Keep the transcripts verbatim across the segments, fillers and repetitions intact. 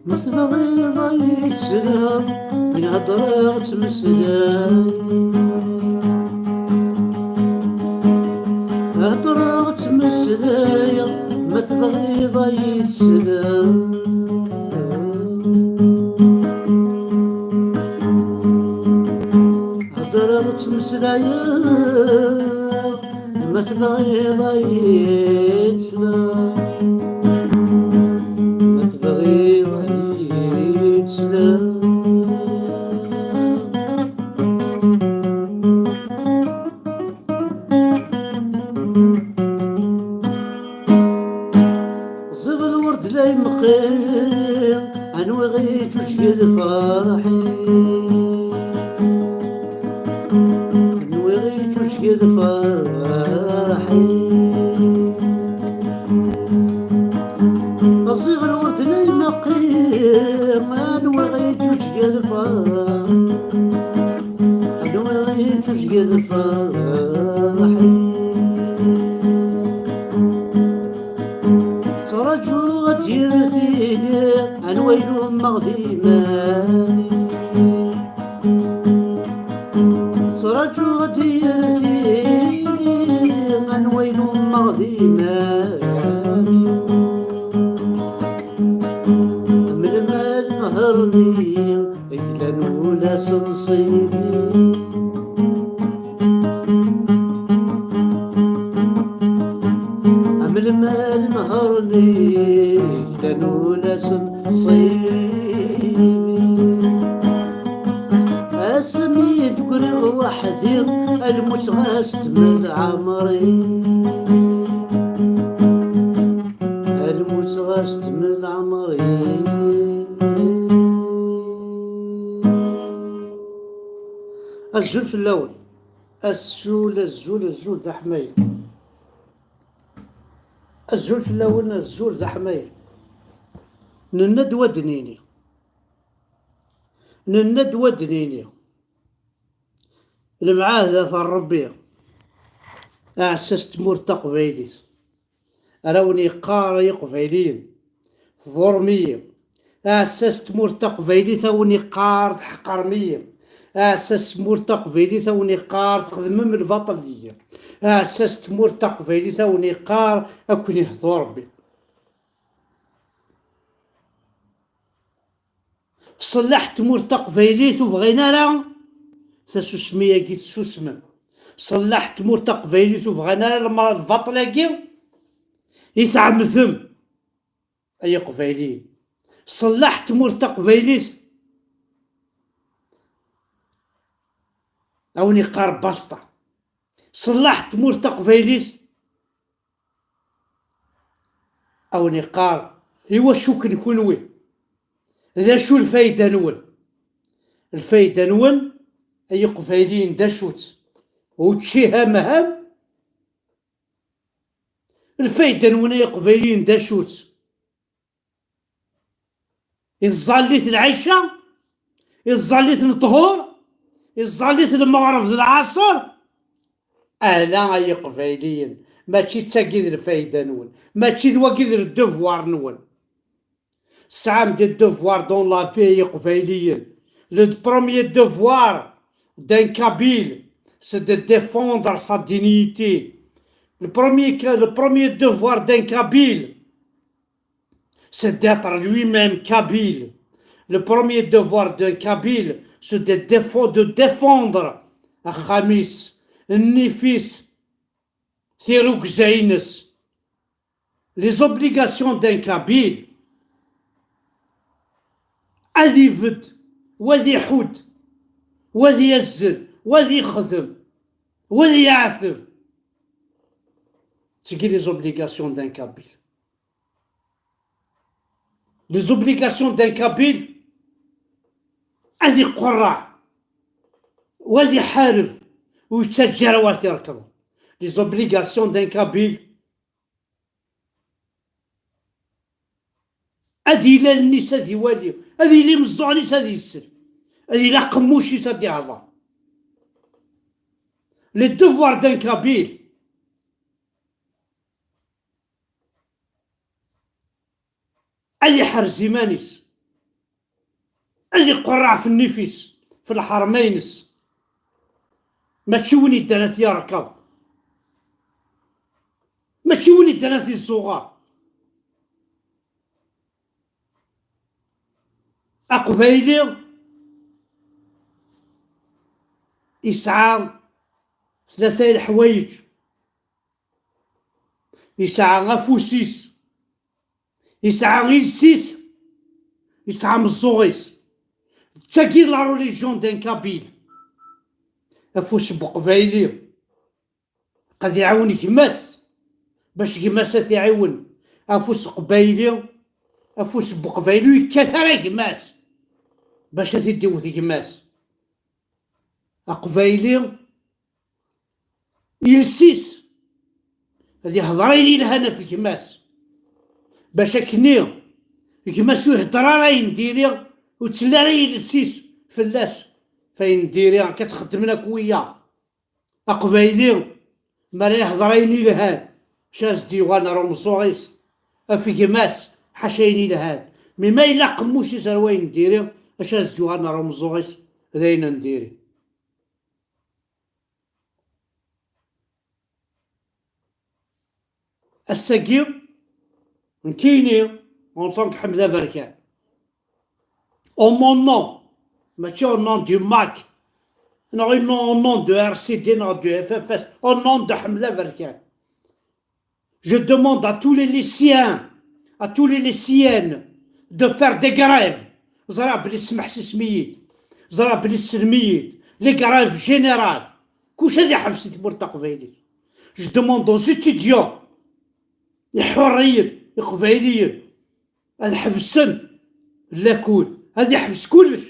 Ma tebɣiḍ ad yi-tesleḍ, mi heddreɣ ttmeslayeɣ. Heddreɣ ttmeslayeɣ, ma tebɣiḍ ad yi-tesleḍ. Heddreɣ ttmeslayeɣ, ma tebɣiḍ ad yi-tesleḍ, ma tebɣiḍ ad yi-tesleḍ. Ẓid lwerd la imeqqi, anwi ɣ-yeǧǧuǧǧeg lferḥ-i? Anwi ɣ-yeǧǧuǧǧeg lferḥ-i? Ẓid lwerd la imeqqi, anwi ɣ-yeǧǧuǧǧeg lferḥ? Anwi ɣ-yeǧǧuǧǧeg lferḥ-i? Ttraǧuɣ ad d-yerr tili, anwa i lummeɣ d iman-iw? Ttraǧuɣ ad d-yerr tili, anwa i lummeɣ d iman-iw? Am lmal nehṛ-nni, yellan ula s nṣibi. Am lmal nehṛ-nni, yellan ula s nṣibi. Asmi i d-ggriɣ weḥd-i, a lmut ɣas temmel ɛemṛi. A lmut ɣas temmel ɛemṛi. Azul fell-awen. Azul, azul, azul d aḥmayan. Azul fell-awen, azul d aḥmayan. Nenna-d wa d-nini. Nenna-d wa d-nini. Lemɛahdat n Ṛebbi. Aɛessas n tmurt taqbaylit. Ara wen-yeqqar ay Iqbayliyen, tḍurrem-iyi. Aɛessas n tmurt taqbaylit a wen-yeqqar tḥeqrem-iyi. Aɛessas n tmurt taqbaylit a wen-yeqqar txedmem lbaṭel deg-i. Aɛessas n tmurt taqbaylit a wen-yeqqar a ken-ihdu Ṛebbi. Ṣṣellaḥ n tmurt taqbaylit ur bɣin ara tasusmi-agi, tessusmem. Ṣṣellaḥ n tmurt taqbaylit ur bɣan ara lma-, lbaṭel-agi i tɛemmdem, ay Iqbayliyen. Ṣṣellaḥ n tmurt taqbaylit a wen-yeqqar basṭa. Ṣṣellaḥ n tmurt taqbaylit a wen-yeqqar: "Iwacu-ken kunwi? D acu lfayda-nwen?" Lfayda-nwen, ay Iqbayliyen, d acu-tt? Učči ham ham? Lfayda-nwen, ay Iqbayliyen, d acu-tt? Iẓẓallit lɛica, iẓẓallit n ṭhur, iẓẓallit lmeɣreb d lɛaṣer. Ala ay Iqbayliyen, mačči d tagi d lfayda-nwen, mačči d wagi d le devoir-nwen. Tesɛam des devoirs dans la vie ay Iqbayliyen. Le premier devoir d'un Kabyle, c'est de défendre sa dignité. Le premier, le premier devoir d'un Kabyle, c'est d'être lui-même kabyle. Le premier devoir d'un kabyle, c'est de défo-, de défendre axxam-is, nnif-is, tirugza-ines, les obligations d'un kabyle, ad ibedd, wa ad iḥudd, wa ad yazzel, wa ad ixdem, wa ad yeɛteb. Tagi les obligations d'un kabyle. Les obligations d'un kabyle, ad iqerreɛ, wa ad iḥareb, ur yettaǧǧa ara war tirkḍ. Les obligations d'un kabyle, ad yili allen-is ad iwali, ad yili imeẓẓuɣen-is ad yessel, ad yili aqemmuc-is ad ihḍer. Les devoirs d'un kabyle, ad iḥrez iman-is, ad iqerreɛ ɣef nnif-is, ɣef lḥerma-ines. Mačči win yeddan ad t-yerkeḍ, mačči win yeddan ad t-izzuɣer. Aqbayli yesɛa tlata n leḥwayeǧ. Yesɛa afus-is, yesɛa iles-is, yesɛa ameẓẓuɣ-is. D tagi la religion d'un kabyle. Afus n uqbayli qad iɛawen gma-s, bac gma-s ad t-iɛiwen. Afus n uqbayli, afus n uqbayli ur yekkat ara gma-s bac ad t-id-iwet gma-s. Aqbayli, iles-is ad ihder ayen yelhan ɣef gma-s, bac akkenni gma-s ur ihedder ara ayen diri, ur ttelli ara iles-is fell-as. F ayen diri akka ttxeddmen akk wiyaḍ. Aqbayli, mi ara ihder ayen yelhan, acu as-d-yuɣalen ɣer umeẓẓuɣ-is? Ɣef gma-s, ḥaca ayen yelhan. Mi ma yella aqemmuc-is ar wayen diri, acu as-d-yuɣalen ɣer umeẓẓuɣ-is? D ayen n diri. Ass-agi, nekkini, en tant que Ḥmed Aberkan, au mon nom, mačči au nom du MAK, neɣ au nom, au nom de R C D, neɣ du F F S, au nom de Ḥmed Aberkan. Je demande à tous les lycéens, à tous les lycéennes de faire des grèves. Ẓriɣ belli tesmeḥsisem-iyi-d, ẓriɣ belli tessnem-iyi-d. Les grèves générales. Kullec ad iḥbes di tmurt taqbaylit. Je demande aux étudiants, iḥuriyen, iqbayliyen, ad ḥebsen lakul, ad iḥbes kullec.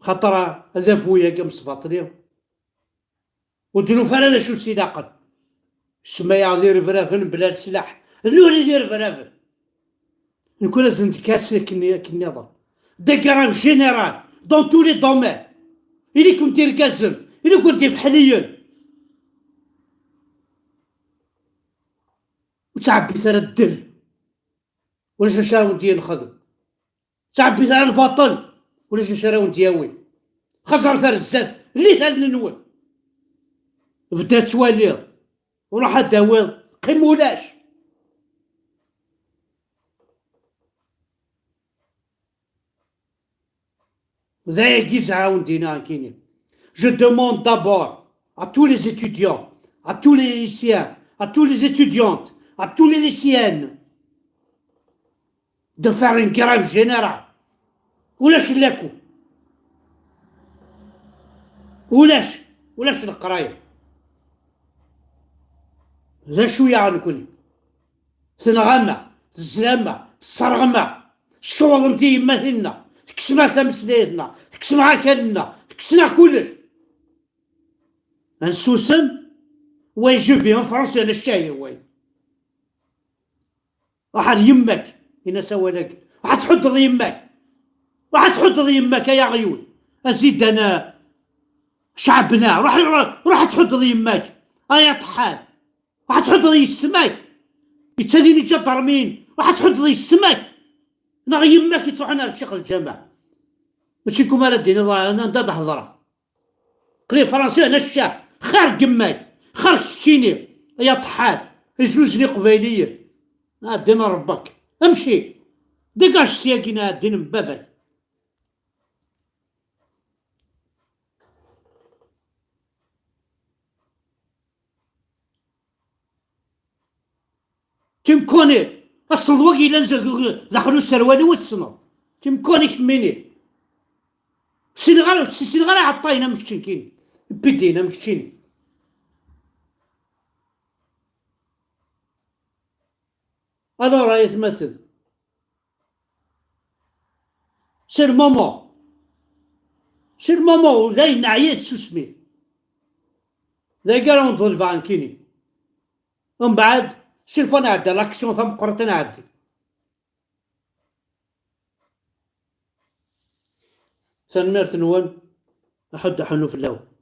Xaṭer adabu-agi amesbaṭli ur d-nufi ara d acu s-ilaqen. Semma-yaɣ d irebraben bla leslaḥ. D nutni d irebraben. Nekk ur asen-d-kkas akken, akken nniḍen. Des grèves générales dans tous les domaines. Ili-ken d irgazen, ili-ken d ifeḥliyen. Ur ttɛebbit ara ddel. Ulac acu ara wen-d-yenxedem. Ttɛebbit ara lbaṭel, ulac acu ara wen-d-yawi. Xaẓret ar zdat, llit allen-nwen. Bda ttwaliḍ, ruḥ ad d-tawiḍ, qqim ulac. D ayagi i s-ɛawed-d-yenna nekkini. Je demande d'abord à tous les étudiants, à tous les lycéens, à tous les étudiantes, à tous les lycéennes, de faire une grève générale. Ulac laku. Ulac, ulac leqraya. D acu yaɣ nekni? Tenɣam-aɣ, tezlam-aɣ, tesserɣem-aɣ, tcewḍem tiyemmatin-nneɣ, tekksem-aɣ tameslayt-nneɣ, tekksem-aɣ akal-nneɣ, tekksen-aɣ kullec. Ad nsusem? Way, je vis en France, ana ccahi way. Ruḥ ar yemma-k, in-as awal-agi. Ruḥ ad tḥuddeḍ yemma-k. Ruḥ ad tḥuddeḍ yemma-k, ay aɣyul. A Zidane, Caɛbna, ruḥ, ruḥ, ruḥ ad tḥuddeḍ yemma-k. Ay aṭeḥḥan. Ruḥ ad tḥuddeḍ yessetma-k. Yettalin iǧadarmin. Ruḥ ad tḥuddeḍ yessetma-k. Neɣ yemma-k yettruḥun ar ccix lǧameɛ. Mačči kum ara d-tiniḍ, "Ah, anda ad hedreɣ?" Qli Fransi, ana ccah. Xir n yemma-k. Xir keččini. Ay aṭeḥḥan. Iznuzen iqbayliyen. Ah, ddin n Ṛebbi-k. Amci. Dégage syagi, ah, ddin n baba-k. Tim Kone, aseḍwa i yellan z-, daxel userwal-iw i tessneḍ. Tim Kone kemmini. Ssineɣ ara, ssineɣ ara iɛeṭṭayen am keččini, pidin am keččini. Alors, ay atmaten, c'est le moment. C'est le moment, dayen neɛya d tsusmi. Dagi ara wen-ḍelbeɣ nekkini. Mbeɛd, silfa nɛedda l'action tameqqrant ad nɛeddi. Tanemmirt-nwen, aḥuddu aḥunnu fell-awen.